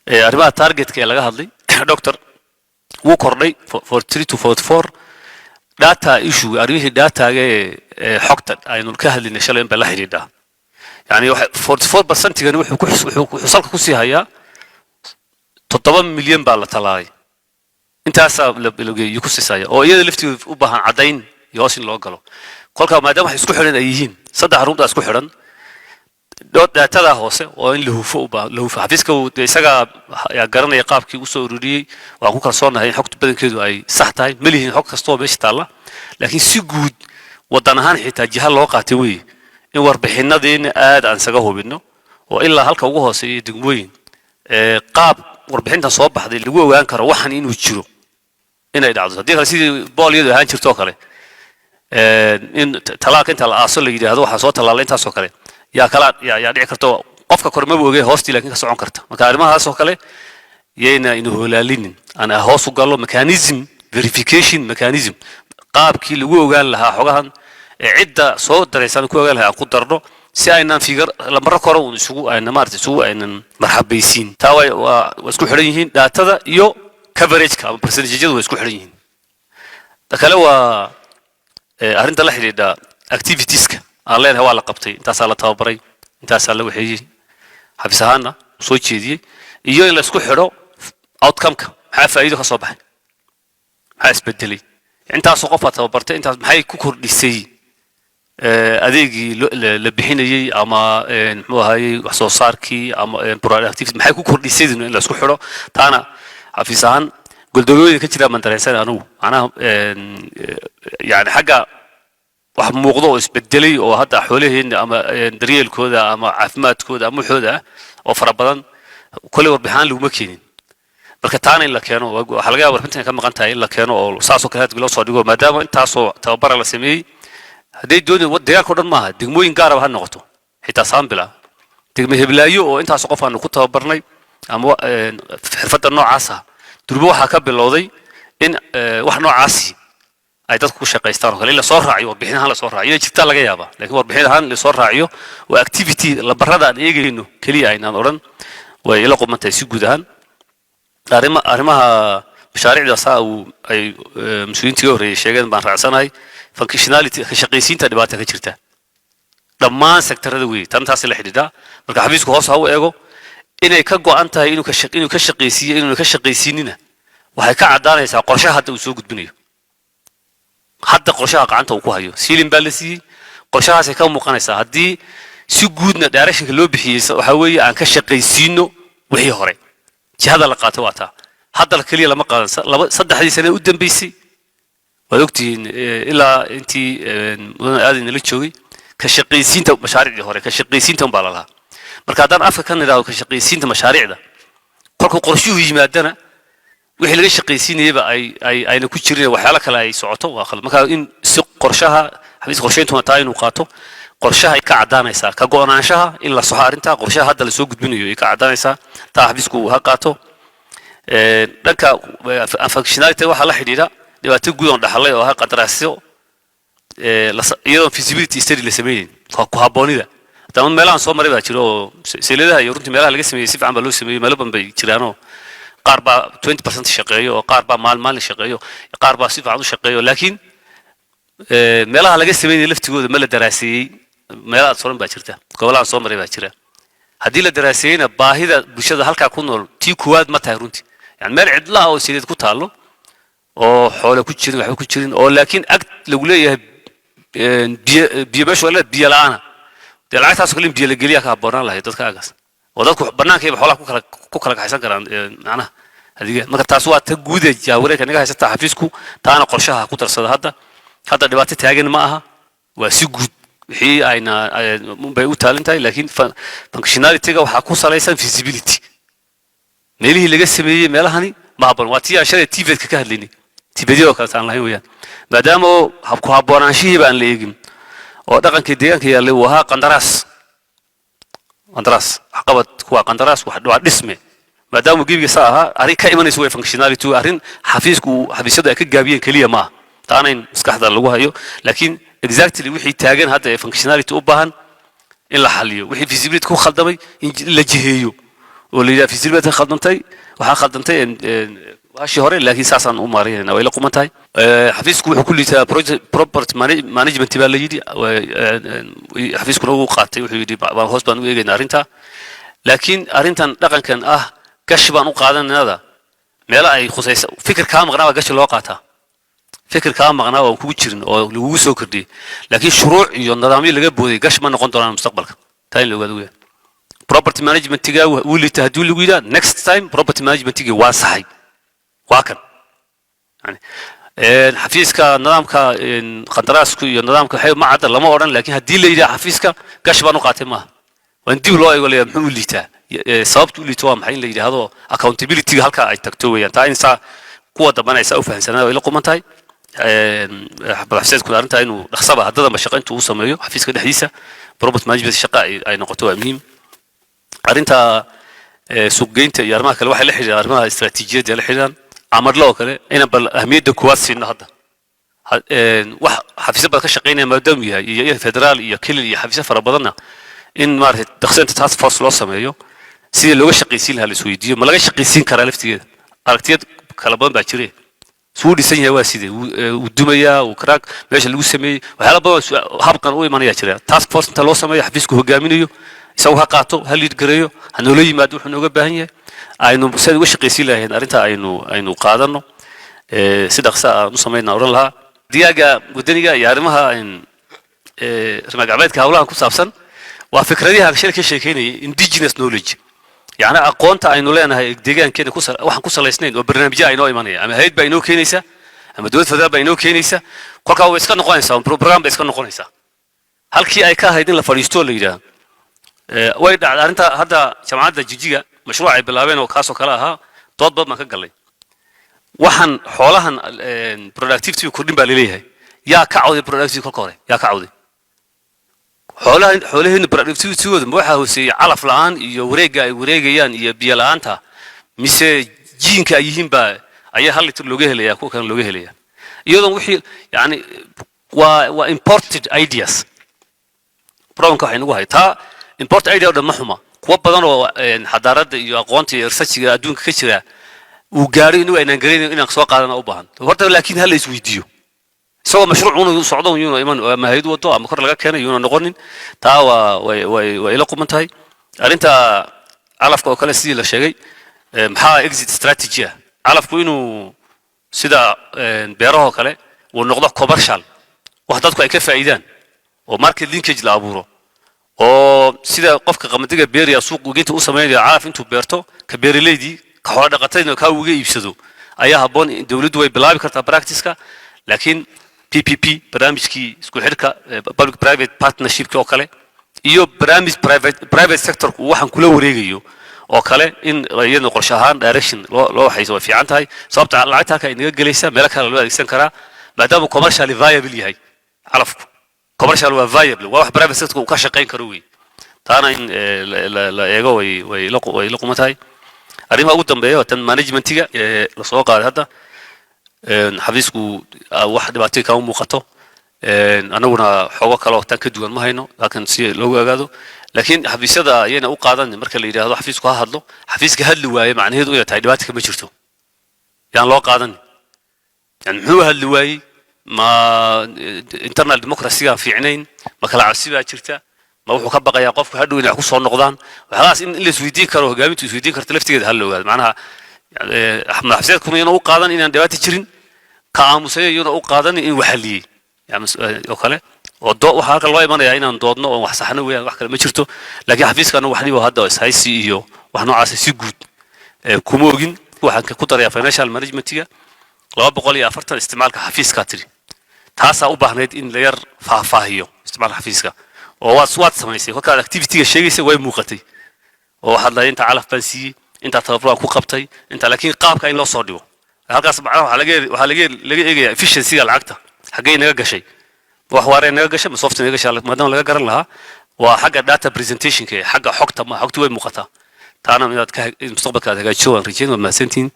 Arrimaha targetka ee laga hadlay, doctor, wuu kordhay 43 to 44. Data issue, arrimihii dataga ee xogta aynu ka hadlaynay shalay in bay la xidhiidhaa. Yani 44 percentigani wuxuu salka kusii hayaa 7 milyan baa la talaalay, intaasaa la ku siisaya oo iyada laftigeedu u baahan caddayn iyo hoos in loo galo. Kolka maadaama wax isku xidhan ay yihiin, saddex arrintaa isku xidhan, datada hoose oo in la hufo u baahan, la hufo. Xafiiska dee isagaa ayaa garanaya qaabkii usoo ururiyey. Waan ku kalsoonahay in xogta badankeedu ay sax tahay. Ma lihin xog kasta oo meesha taalla, laakiin si guud wadan ahaan xitaa jiha loo qaatay weeye in warbixinadiina aad aan isaga hubino oo ilaa halka ugu hooseeya degmooyin qaab warbixintan soo baxday lagu ogaan karo waxan inuu jiro inay dhacdo. Haddii kale, sidii booliyadu ahaan jirto oo kale, in talaalka inta la aaso la yidhaahdo waxaa soo tallaalay intaasoo kale yaa kala yaa dhici karta oo qofka kore maba ogey hoostii, laakiin ka socon karta. Marka arrimahaas oo kale yayna inu hoolaalinin, aan hoos u gallo mechanism, verification mechanism, qaabkii lagu ogaan lahaa xogahan ee cidda soo daraysan ku ogaan lahaa aan ku darno, si aynaan figure lamaro kore uun isugu ayna maarata isugu aynan marxabaysiin. Taa waa isku xidhan yihiin datada iyo coverageka ama percentageyadu, waa isku xidhan yihiin. Ta kale waa arrinta la xidhiidha activitieska aan leenahay waa la qabtay, intaasaa la tababaray, intaasaa la waxeeyey, xafiis ahaana soo jeediyey, iyo in la isku xidho outcome-ka: maxaa faa'iido ka soo baxay, maxaa isbedelay, intaasoo qof aad tababartay, intaas maxay ku kordhisay adeegii la bixinayey ama muxuu ahaayey wax soo saarkii ama productivity maxay ku kordhisay, in la isku xidho. Taana xafiis ahaan goldolooyinka ka jira baan dareensan anigu. Macnaha yani xagga wax muuqdo oo isbedelay oo hadda xoolaheena ama daryeelkooda ama caafimaadkooda ama waxooda ah oo fara badan kolley warbixaan laguma keenin. Marka taana in la keeno, waxaa laga yaaba warbixintan ka maqan tahay in la keeno oo saasoo kale hadda loo soo dhigo, maadaama intaasoo tababara la sameeyey. Hadday doonayaan deegaanka o dhan maaha, degmooyin gaaraba ha noqoto, xitaa sample ah, degme heblaayo oo intaasoo qof aanu ku tababarnay ama xirfadda noocaas ah, durbo waxaa ka bilowday in wax noocaasi ay dadku ku shaqaystaan oo kale, in lasoo raaciyo, warbixin ahaan lasoo raaciyo. Inay jirtaa laga yaabaa, laakiin warbixin ahaan lasoo raaciyo oo activity lambarada aan eegayno keliya aynaan odhan, way ila quman tahay si guud ahaan. Arrimaha mashaariicda saa uu ay mas-uuliyiintii ka horreeyey sheegeen baan raacsanahay. Functionality, ka shaqaysiinta dhibaata ka jirta dhammaan sektarada weeye, tan taasi la xidhiidhaa. Marka xafiisku hoos ha u eego inay ka go'an tahay inuu ka shaqaysiiyo, inuuna ka shaqaysiinina waxay ka caddaanaysaa qorshaha hadda uu soo gudbinayo. Hadda qorshaha gacanta uu ku hayo siilin baa la siiyey, qorshahaasay ka muuqanaysaa. Haddii si guudna directionka loo bixiyey waxaa weeye aan ka shaqaysiino wixii hore. Jihada la qaatay waa taa. Hadda keliya lama qaadan, laba saddexdii sane u dambeysay waad ogtihiin, ilaa intii mudan aadan nala joogay, ka shaqaysiinta mashaariicdii hore, ka shaqaysiinta unbaa la lahaa. Marka haddaan afka ka nidhaahdo ka shaqaysiinta mashaariicda, kolka qorshuhu yimaadana wixii laga shaqaysiinayaba ay ayna ku jirin, waxyaalo kale ay socoto, waa khalad. Marka in si qorshaha xafiis qorshayntuna taa inuu qaato, qorshaha ay ka caddaanaysaa ka go'naanshaha in la soxo arrintaa, qorshaha hadda lasoo gudbinayo ay ka caddaanaysaa. Taa xafiisku ha qaato. Dhanka functionality waxaa la xidhiidha dhibaato guud oon dhaxalay oo ah qandaraasyo iyadoon feasibility study la sameynin ku habboonida. Haddaba meelahan soo maray baa jira oo seeladaha iyo runtii meelaha laga sameeyey si fiican baa loo sameeyey. Meelo badan bay jiraanoo qaar baa 20% shaqeeyo oo qaar baa maalin maalin shaqeeyo, qaar baa si fiican u shaqeeyo, laakiin meelaha laga sameynaya laftigooda ma la daraaseeyey? Meelaha soran baa jirta, gobolahan soo maray baa jira. Haddii la daraaseeyeyna, baahida bulshada halkaa ku nool tii koowaad ma tahay runtii? Yani meel cidlaha oo sideed ku taallo oo xoole ku jirin, waxba ku jirin, oo laakiin ag lagu leeyahay biyo, biyo meesha waa leed biyo la'aana, dee lacagtaasoo kale in biyo la geliyaa ka habboonaan lahayd dadka agaas oo dadku bannaankayba xoolaha ku kala kaxaysan karaan macnaha adiga. Marka taas waa ta guud ee jaawareerka naga haysata. Xafiisku taana qorshaha ku darsada. Hadda dhibaato taagan ma aha, waa si guud wixii ayna bay u taalan tahay, laakiin functionality-ga waxaa ku salaysan feasibility. Meelihii laga sameeyey meelahani ma habboon. Waa tii aan shalay TVET-ka ka hadlaynay, TVET-yadoo kale aan lahayn weeyaan, maadaama oo ku habboonaanshihiiba aan la eegin oo dhaqankii deegaanka yaallay uu ahaa qandaraas, qandaraas, waxqabad waa qandaraas, waa dhisme. Maadaama gebiga saa ahaa, arrin ka imanaysa way functionality, arrin xafiisku xafiisyadu ay ka gaabiyeen keliya maaha. Taana in maskaxda lagu hayo, laakiin exactly wixii taagan hadda ee functionality u baahan in la xaliyo, wixii feasibility ku khaldamay in la jiheeyo. Oo la yidhaha feasibility khaldantay, waxaa khaldantay hashii hore, laakiin saasaan u maaraynayna, way la quman tahay. Xafiisku wuxuu ku liitaa project property management baa la yidhi. Xafiiskuna wuu qaatay, wuxuu yidhi baan hoos baan u eegaynaa arrinta. Laakiin arrintan dhaqankan ah gashi baan u qaadanayada meelo ay khusaysa, fikir kaa maqnaa baa gashi loo qaataa. Fikir kaa maqnaa oo aan kugu jirin oo lagugu soo kordhiyey, laakiin shuruuc iyo nidaamyo laga booday gash ma noqon doonaan mustaqbalka. Taa in la ogaado weeyaan. Property managementiga wuu liita haddii lagu yidhaha, next time property managementigii waa saxay, waa kan. Yani, xafiiska nidaamka qandaraasku iyo nidaamka waxay ma cadda lama odhan, laakiin haddii la yidhaha xafiiska gash baan u qaatay, maaha. Waa in dib loo eego, la muxuu u liitaa, sababta u liito waa maxay, in la yidhaahdo accountability halka ay tagto weeyaan. Taa in saa kuwa dambana ay saa u fahansanaan way la quman tahay. Madaxseedkuna arrintaa inuu dhaqsaba haddadanba shaqo intuu u sameeyo xafiiska dhexdiisa property management shaqa ay noqoto waa muhiim. Arrinta suuqgeynta iyo arrimaha kale waxay la xidhiidhaan arrimaha istaraatiijiyadda la xidhiidhaan camarle oo kale, inaan bal ahmiyadda koowaad siino hadda. Wax xafiisyo badan ka shaqeynaya maadaamuu yahay iyo federaal iyo kilil iyo xafiisyo fara badanna, in maaragtay dhaqso inta task force loo sameeyo sidii looga shaqaysiin lahaa la isweydiiyo. Ma laga shaqaysiin karaa laftigeeda? Aragtiyad kala badan baa jire. Suu dhisan yahay waa sidee? Wuu dumayaa, wuu crack, meesha lagu sameeyey waxyaala badan habkan u imanaya jira. Task force inta loo sameeyo, xafiisku hogaaminayo, isagu ha qaato, ha lead gareeyo, ha noola yimaado wuxuu nooga baahan yahay, aynu sidaad uga shaqaysiin lahayn arrinta aynu qaadano, si dhaqsa aan u samaynaa odhan lahaa. Digaaga wadaniga iyo arrimaha arrimaha gacmeedka, hawlahan ku saabsan waa fikradihi aan shalay ka sheekeynayay, indigenous knowledge, yacni aqoonta aynu leenahay deegaankeena ku waxaan ku salaysnayn oo barnaamijyo aynoo imanaya, ama hay'ad baa inoo keenaysa ama dowlad federaal baa inoo keenaysa. Kolkaa way iska noqonaysaa program bay iska noqonaysaa, halkii ay ka ahayd in la fadhiisto oo la yidhaahdo. Way dhacday arrinta hadda jaamacadda Jijiga mashruuc ay bilaabeen oo kaasoo kale ahaa. Dood badan baan ka galay. Waxaan xoolahan productivity kordhin baa laleeyahay. Yaa ka cawday productivity kolka hore? Yaa ka cawday? Xoolahan, xoolaheenu productivitygooda ma waxaa hooseeyey calaf la'aan iyo wareegga ay wareegayaan iyo biyo la'aanta, mise jiinka ay yihiin baa ayaa 1 litir looga helaya, kuwa kalena looga helaya, iyadoon wixii yani waa imported ideas. Problemka waxay nagu hay taa import idea oo dhan ma xuma. Kuwo badan oo xadaaradda iyo aqoonta iyo researchiga adduunka ka jira uu gaadho inagu aynaan garanayn inaan soo qaadana u baahan horta. Laakiin ha la isweydiiyo, isagoo mashruuc unu socdo yuuna iman ama hay'ad wado ama kor laga keenay yuuna noqonin. Taa waa way ila quman tahay. Arrinta calafka oo kale, sidii la sheegay, maxaa exit strategy ah? Calafku inuu sida beerahoo kale uu noqdo commercial, wax dadku ay ka faa'iidaan oo market linkage la abuuro, oo sida qofka qamadiga beeraya suuq geynta u samaynayo, calaf intuu beerto ka beeraleydii, ka xoolo dhaqatadina kaa uga iibsado ayaa habboon. Dowladdu way bilaabi kartaa practice-ka, laakiin PPP, barnaamijkii isku xidhka public private partnershipka oo kale, iyo barnaamij private sectorku uu waxaan kula wareegayo oo kale, in iyadna qorshe ahaan direction loo waxayso way fiican tahay. Sababta lacagta halka ay naga gelaysa meelo kale loo adeegsan karaa, maadaama commercially viable yahay calafku. Commercial waa viable, waa wax private sector uu ka shaqayn karo wey. Taana in la eego way la quman tahay. Arrimaha ugu dambeeya waa tan managementiga ee lasoo qaaday hadda. Xafiisku wax dhibaatay kama muuqato. Anaguna xogo kale oo tan ka duwan ma hayno halkan si loogu ogaado. Laakiin xafiisyada ayayna u qaadan marka la yidhaahdo xafiisku ha hadlo, xafiiska hadli waaye macnaheedu inay tahay dhibaata kama jirto yaan loo qaadan. Yani muxuu hadli waayey? Ma internal democracy-gaan fiicnayn? Ma kala cabsi baa jirta? Ma wuxuu ka baqayaa qofku hadhow inay wax ku soo noqdaan? Waxyaalahaas in la isweydiin karo, hogaamintu isweydiin karto laftigeeda ha la ogaado. Macnaha madaxfiseedkuna iyana u qaadan inaan dhibaata jirin, ka aamusaya iyana u qaadan in wax xaliyey oo kale. Oo do waxaa halka loo imanayaa inaan doodno oon wax saxno weeyaan, wax kale ma jirto. Laakiin xafiiskana wax dhibo hadda ishaysi iyo wax noocaas si guud kuma ogin. Waxaan ku darayaa financial managementiga 240 isticmaalka xafiiskaa tiri, taasaa u baahnayd in la yar faahfaahiyo isticmaalka xafiiska. Oo waad samaysay kolkaad activityga sheegaysa, way muuqatay oo waxaad lahayd inta calaf baan siiyey, intaa tababar baan ku qabtay inta, laakiin qaabka in loo soo dhigo halkaas macnaha waxaa laga eegayaa efficiencyga lacagta, xaggee naga gashay, wax waaree naga gashay ma soft naga gashay, maadaama laga garan lahaa waa xagga data presentationka, xagga xogta. Ma xogtu way muuqataa. Taana inaad ka mustaqbalka aad hagaajiso waan rajayn. Waa mahadsantihiin.